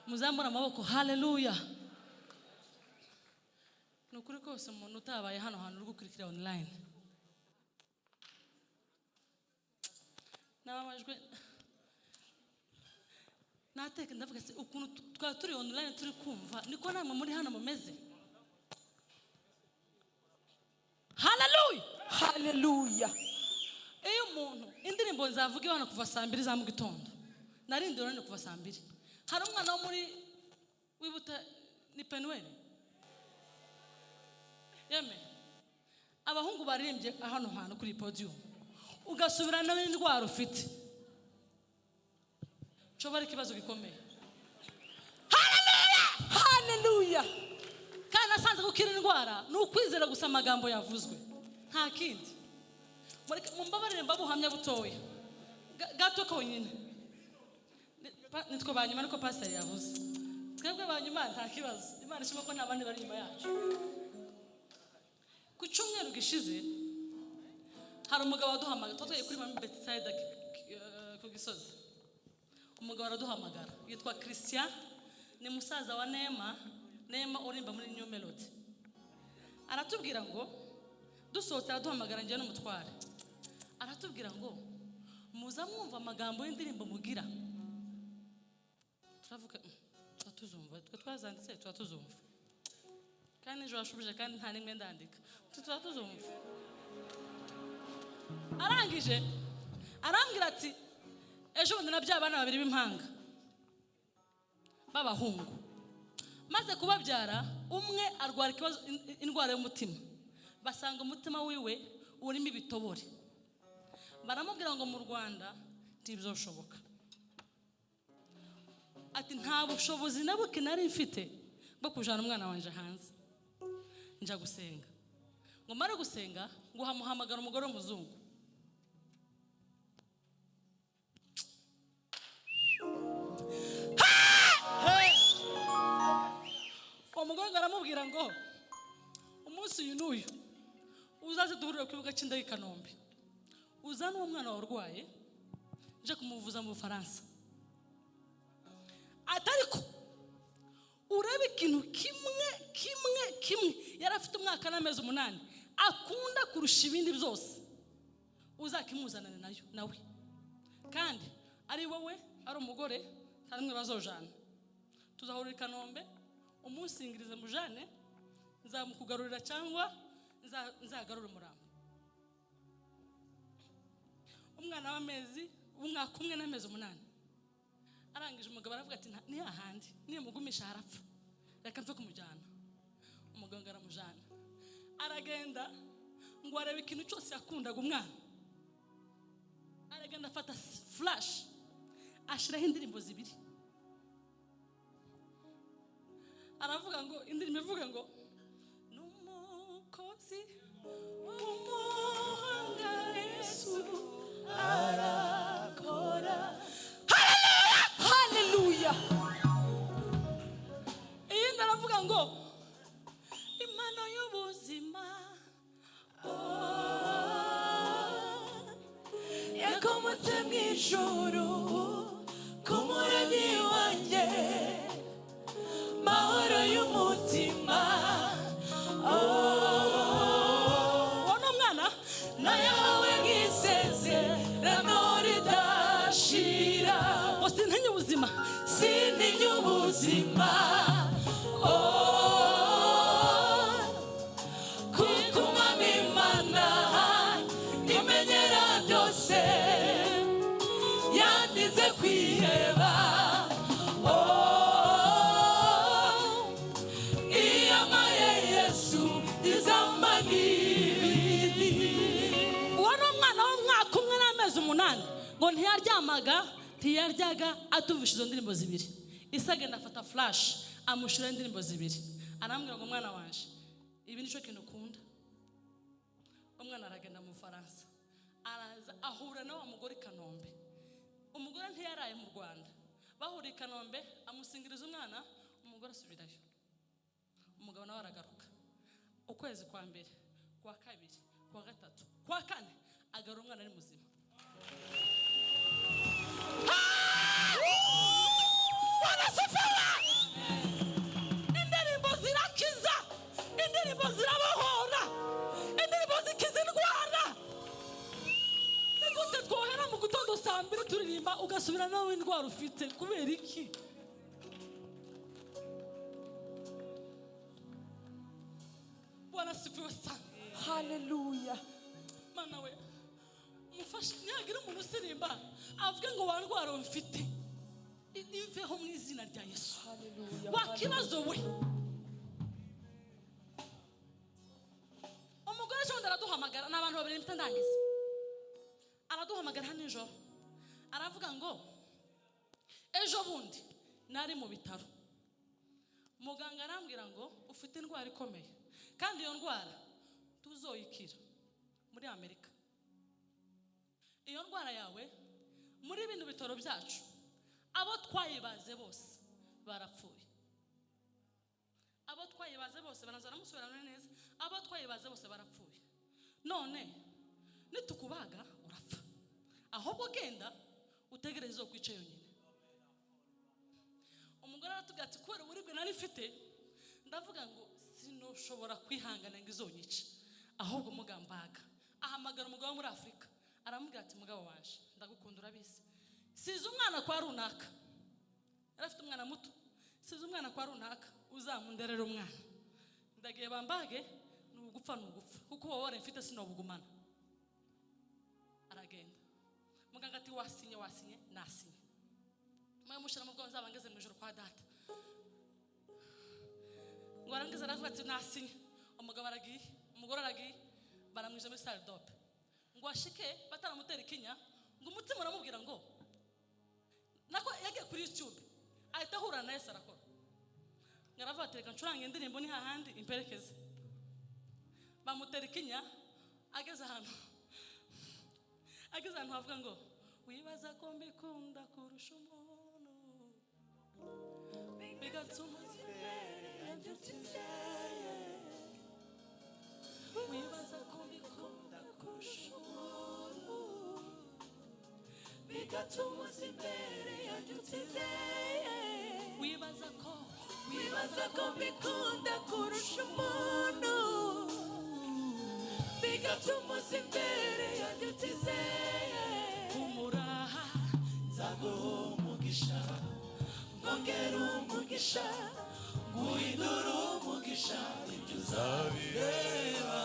Muzamure amaboko. Haleluya! Ni ukuri kose, umuntu utabaye hano hantu, uri gukurikira online, nababajwe. Nateka ndavuga se ukuntu twaba turi online turi kumva, niko namwe muri hano mumeze. Haleluya! Haleluya! Iyo umuntu indirimbo nzavuga hano kuva saa 2 za mu gitondo, narindi none kuva saa 2, hari umwana wo muri wibuta ni Penuweli yeme, abahungu baririmbye hano hantu kuri podium, ugasubirana n'indwara ufite, nshobora ikibazo gikomeye. Haleluya! Kandi nasanze gukira indwara ni ukwizera gusa amagambo yavuzwe, nta kindi. Mumbabarire mbabuhamya butoya gato konyine. Nitwe ba nyuma, ariko pasiteri yavuze twebwe ba nyuma, nta kibazo. Imana ishima ko nta bandi bari inyuma yacu. Ku cyumweru gishize hari umugabo waduhamagara. Tuba kuri Mami Betsayida ku Gisozi. Umugabo araduhamagara, yitwa Christian, ni musaza wa Nema, Nema urimba muri New Melody. Aratubwira ngo dusohotse, araduhamagara njyewe n'umutware, aratubwira ngo: "Muza mwumva amagambo y'indirimbo mugira?" Turavuga: Tuba tuzumva, twe twazanditse, tuba tuzumva." Kandi nijoro washubije, kandi nta n'imwe ndandika. Tuba tuzumva. Arangije arambwira ati: "Ejo bundi nabyaye abana babiri b'impanga b'abahungu. Maze kubabyara, umwe arwara ikibazo, indwara y'umutima. Basanga umutima wiwe urimo ibitobore. Baramubwira ngo mu Rwanda ntibizoshoboka." Ati: "Nta bushobozi na buke nari mfite bwo kujyana umwana wanjye hanze. Njya gusenga." Ngo mare gusenga, ngo hamuhamagara umugore w'umuzungu. Uwo mugore ngo aramubwira ngo: "Umunsi uyu n'uyu uzaze duhurire ku kibuga cy'indege i Kanombe, uzane uwo mwana wawe urwaye, nje kumuvuza mu Bufaransa." Ati: "Ariko urebe ikintu kimwe kimwe kimwe yari afite umwaka n'amezi 8 akunda kurusha ibindi byose, uzakimuzanane nayo nawe, kandi ari wowe ari umugore nta n'umwe bazojana. Tuzahurira i Kanombe, umusingirize mujane, nzamukugarurira cyangwa nzagarura umurambo." Umwana w'amezi, umwaka umwe n'amezi 8. Arangije umugabo aravuga ati: "Ni hahandi nimugumisha harapfa, reka mve kumujyana." Umuganga aramujyana, aragenda ngo arebe ikintu cyose yakundaga umwana. Aragenda afata flash, ashyiraho indirimbo zibiri. Aravuga ngo indirimbo ivuga ngo: "N'umukozi w'umuhanga, Yesu arakora." Haleluya! Iyindi aravuga ngo: "Impano y'ubuzima, oh, yakomotse mu ijuru ku Muremyi wanjye, mahoro y'umutima, oh." Uwo ni umwana. Nayahawe nk'isezerano ridashira. Ngo sintinye ubuzima. Sintinya ubuzima, oh, kuko Umwami Imana imenyera byose, yandize kwiheba, oh, iyamaye Yesu izamba n'ibindi. Uwo ni umwana w'umwaka umwe n'amezi 8. Ngo ntiyaryamaga, ntiyaryaga atumvisha izo ndirimbo zibiri. Isi agenda afata flash, amushyiraho indirimbo zibiri, arambwira ngo: "Mwana wanje, ibi nicyo kintu ukunda." Umwana aragenda mu Bufaransa, araza ahura na wa mugore i Kanombe. Umugore ntiyaraye mu Rwanda, bahuriye i Kanombe, amusingiriza umwana, umugore asubirayo. Umugabo nawe aragaruka ukwezi kwa mbere, kwa kabiri, kwa gatatu, kwa kane, agarura umwana ari muzima. Subira nawe, indwara ufite kubera iki? Bwana asifiwe sana. Haleluya. Mana we, mufashe ntihagira umuntu usirimba avuge ngo wa ndwara mfite iveho mu izina rya Yesu. Haleluya. Wa kibazo we. Umugore ejo bundi araduhamagara, ni abantu babiri mpita ndangiza. Araduhamagara hano nijoro, aravuga ngo ejo bundi nari mu bitaro, muganga arambwira ngo ufite indwara ikomeye kandi iyo ndwara tuzoyikira muri Amerika. Iyo ndwara yawe muri bino bitaro byacu abo twayibaze bose barapfuye, abo twayibaze bose baraza, baramusobanurira neza, abo twayibaze bose barapfuye, none nitukubaga urapfa, ahubwo genda utegereze izo kwica yonyine. Umugore aratubwira ati kubera uburibwe nari mfite ndavuga ngo sinushobora kwihangana ngo izonyice, ahubwo mugambaga. Ahamagara umugabo wo muri Afurika, aramubwira ati mugabo wanje ndagukunda urabizi, size umwana kwa runaka, yari afite umwana muto, size umwana kwa runaka uzamunderere umwana, ndagiye bambage, ni ugupfa ni ugupfa kuko ububabare mfite sinobugumana. Aragenda, muganga ati wasinye wasinye, nasinye, mwe mushira mu bwo nzaba ngeze mu ijuru kwa data. Ngo arangize aravuga ati nasinye. Umugabo aragiye, umugore aragiye, baramwije muri salle d'op, ngo ashike bataramutera ikinya, ngo umutima uramubwira ngo nako yagiye kuri YouTube ahita ahura na Yesu arakora. Ngo aravuga ati reka ncurange indirimbo ni hahandi imperekeze. Bamutera ikinya, ageze ahantu havuga ngo wibaza ko mbikunda kurusha umuntu bigatuma wibaza ko mbikunda kurusha umuntu bigatuma uza imbere yanjye utizeye, wibaza ko wibaza ko mbikunda kurusha umuntu bigatuma uza imbere yanjye utizeye. Humura nzaguha umugisha, ngongera umugisha, nguhindure umugisha, ibyo uzabireba.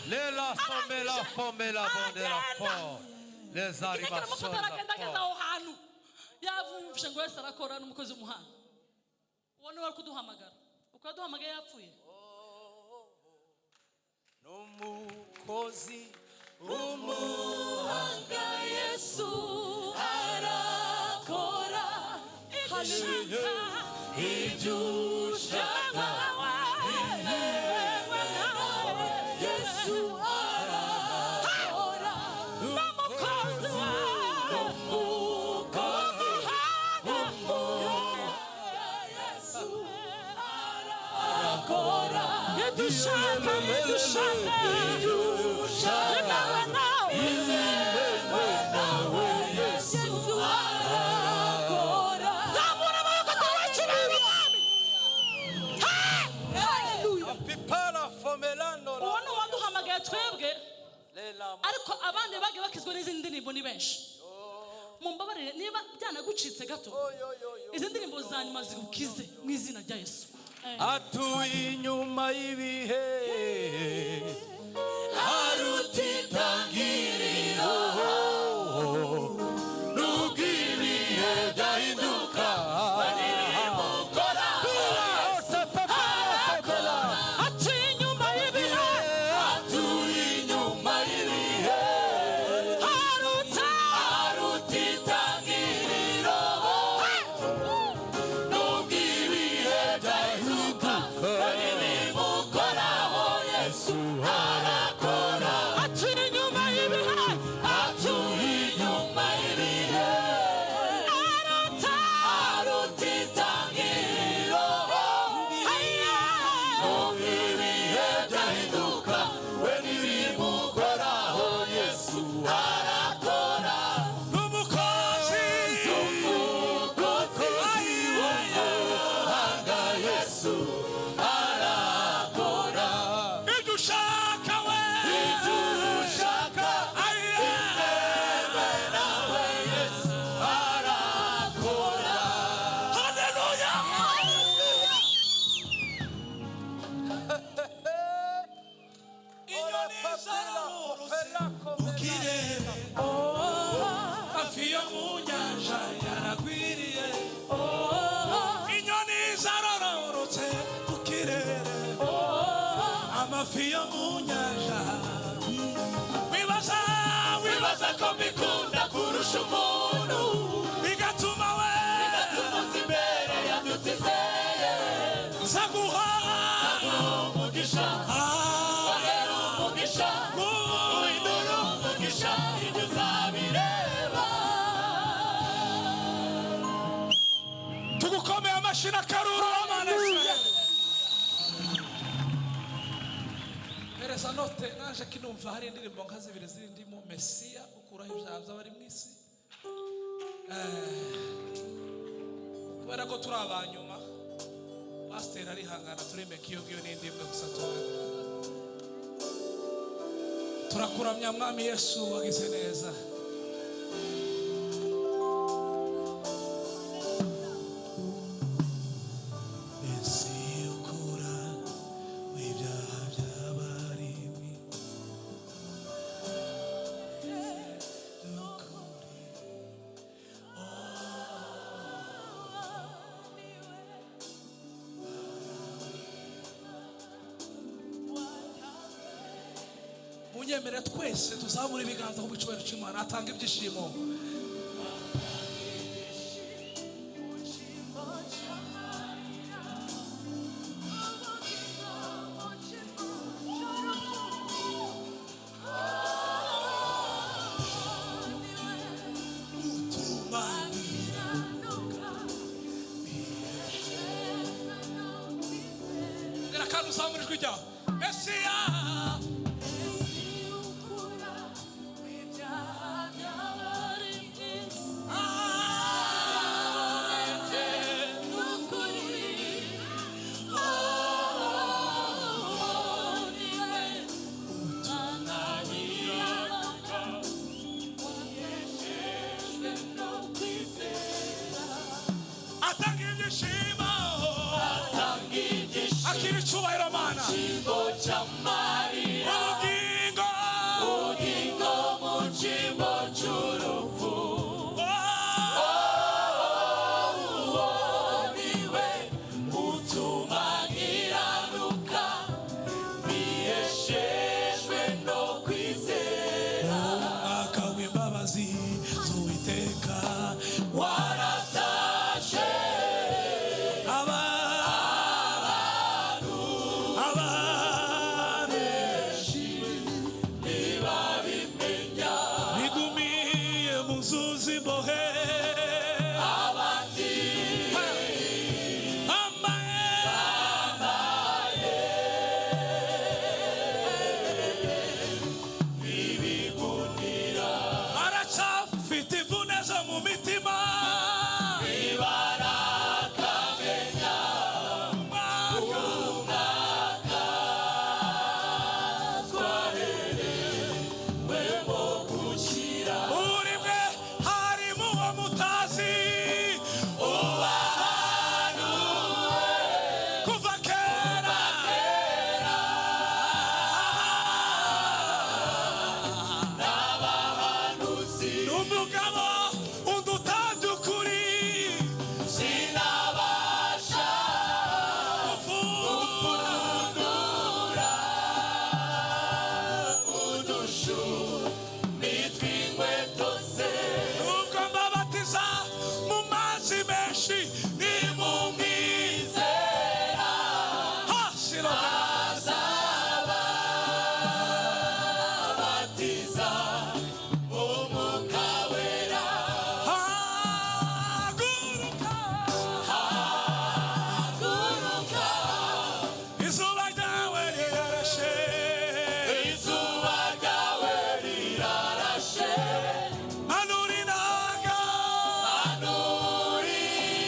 Lela somela fomela bondela fo. Les Ikintu arrivations aramufata aragenda ageze la aho hantu yavumvise ngo Yesu arakora n'umukozi w'umuhanga. Uwo niwe wari kuduhamagara, uko yaduhamagaye yapfuye. N'umukozi Umuhanga Yesu arakora, Ibyo ibyo ushaka Yesu arakora, n'umukozi wawe umukozi umuhanga Yesu arakora, ibyo ushaka ibyo ushaka ibyo ushaka nawe nawe yemewe nawe Yesu arakora. Zamura amaboko tuwakire umwami. Haleluya. pipala fomelando Uwo ni uwaduhamagaye twebwe, lela ariko abandi bagiye bakizwa n'izindi ndirimbo ni benshi. Mumbabarire niba byanagucitse gato, izi ndirimbo za nyuma zigukize mu izina rya Yesu. Atuye inyuma y'ibihe Aruta itangiriro, nubwo ibihe byahinduka mukora. Atuye inyuma y'ibihe, Atuye inyuma y'ibihe, haruta aruta itangiriro, nubwo ibihe byahinduka bimukoraho Yesu. yo mu nyanja. Wibaza, wibaza ko mbikunda kurusha umuntu, bigatuma we, Bigatuma uza imbere yanjye utizeye. Nzaguha Umugisha, Ah, ongera umugisha, uhindura umugisha, ibyo uzabireba. Tugukomeye amashyi n'akaruru, Amana Israel. Hereza note naje kinumva hari indirimbo nka zibiri zirindimo Mesiya ukuraho ibyaha by'abari mu isi. Kubera ko turi abanyuma, pasiteri arihangana, turemeka iyo ngiyo n'indi imwe gusa tuhagarara. Turakuramya Mwami Yesu, wagize neza. Mesiya ukura ibyaha by'abari mu isi. Munyemere twese tuzamure ibiganza ku cyubahiro cy'Imana, atanga ibyishimo. Utumanira Gera kandi uzamure ijwi ryawe. Mesiya atanga ibyishimo, akira icyubahiro Mana, ubugingo, Ubugingo mu cyimbo cy'urupfu. Oh. Uwo niwe utuma nkiranuka, biheshejwe no kwizera. Umwaka w'imbabazi z'Uwiteka Waratashe abantu ntibabimenya, bigumiye mu nzu z'imbohe, abandi bambaye ibigunira, baracyafite imvune zo mu mitima. ntibarakamenya Umwaka twaherewemo gukira. Muri mwe harimo uwo mutazi Ubahanuwe kuva kera. N'abahanuzi, Ni umugabo unduta by'ukuri, sinabasha uvura gupfundura udushu nitw'inkweto ze. Nubwo mbabatiza mu mazi menshi, nimumwizera Zera hashira azaba batiza Umwuka Wera. Haguruka, Haguruka, izuba ryawe rirarashe, izuba ryawe rirarashe, manura inanga, manura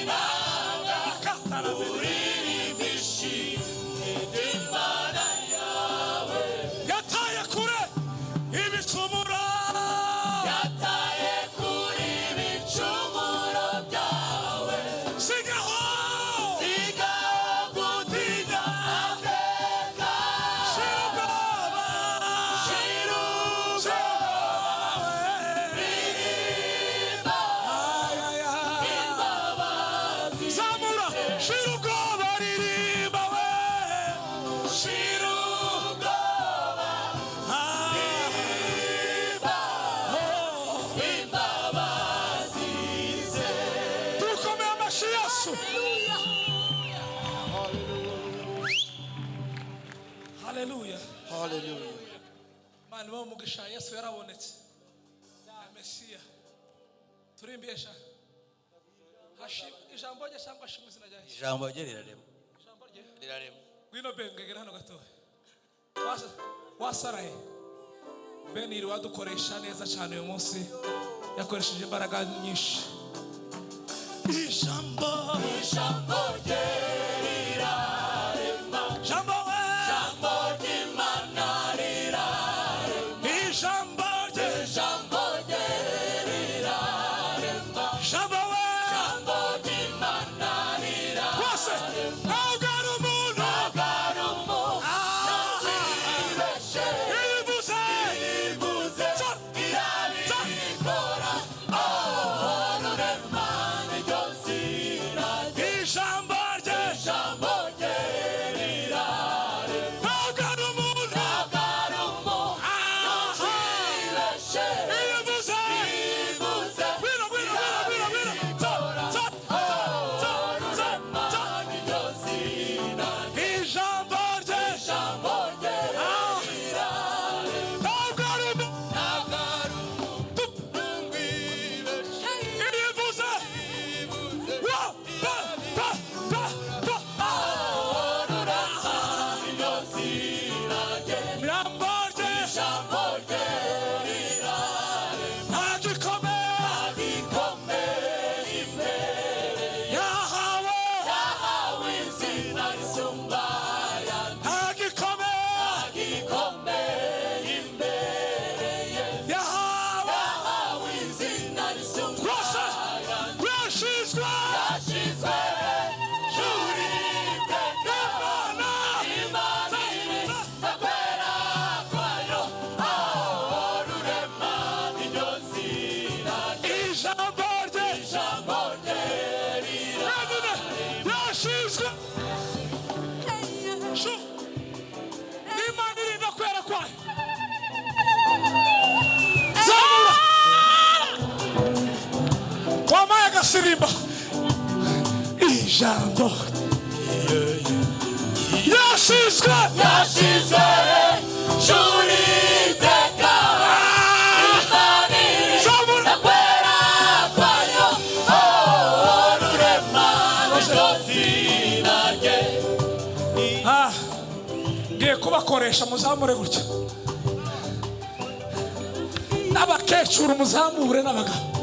inanga, akatarabiri uririmba ishimwe ry'Imana yawe. Yataye kure ibicumuro, Yataye kuri ibicumuro byawe, sigaho, sigaho gutinya ateka, shira ubwoba, shira shira ubwoba, ubwoba. ririmba Ay, ay, ay. imbabazi, Zamura, shira ubwoba, ririmba we, shira ubwoba. Amashi Yesu. Haleluya. Hallelujah. Imana ibahe umugisha. Yesu yarabonetse na Mesiya. Turimbesha ijambo rye cyangwa ashimwe izina rya Yesu. Ijambo rye rirarema. Ijambo rye Rirarema. Ngwino Ben, ngegera hano gatoya. Wasaraye Ben iri wadukoresha neza cyane uyu munsi, yakoresheje imbaraga nyinshi. Ijambo, ijambo rye rirarema. Ijambo we, ijambo ry'Imana rirarema. Ijambo rye, ijambo rye rirarema. Ijambo we, ijambo ry'Imana rirarema. Twese ntabwo ari umuntu, ntabwo ari umuntu ivuze, ivuze irabikora. Ijambo rye, ijambo rye rirarema. Ntabwo ari umuntu, ntabwo ari umuntu ivuze, ivuze. Ngwino, ngwino, ngwino, ngwino, ngwino. Ta, ta, ta, ta, ta, ta. Ijambo rye, ijambo rye rirarema. Ntabwo ari umuntu, ntabwo ari umuntu ivuze. Wa, ba, ba, ba, ba. Ijambo rye, ijambo rye rirarema. Nta gikomeye yahawe, yahawe izina risumba ayandi. Nta gikomeye imbere ye, yahawe, yahawe izina risumba rwose ayandi. Yashizwe, yashizwe hejuru iteka. Imana, Imana irinda kwera kwayo. Aho rurema iryo zina rye. Ijambo rye, ijambo rye rirarema. Yashizwe Shu. Imana irinda kwera kwayo. Zamura wampaye agasirimba. Ijambo yashizwe, yashizwe hejuru iteka. Imana irinda kwera kwayo. Oh, rurema iryo zina rye. Ah, ngiye kubakoresha muzamure gutya, n'abakecuru muzamure, n'abagabo.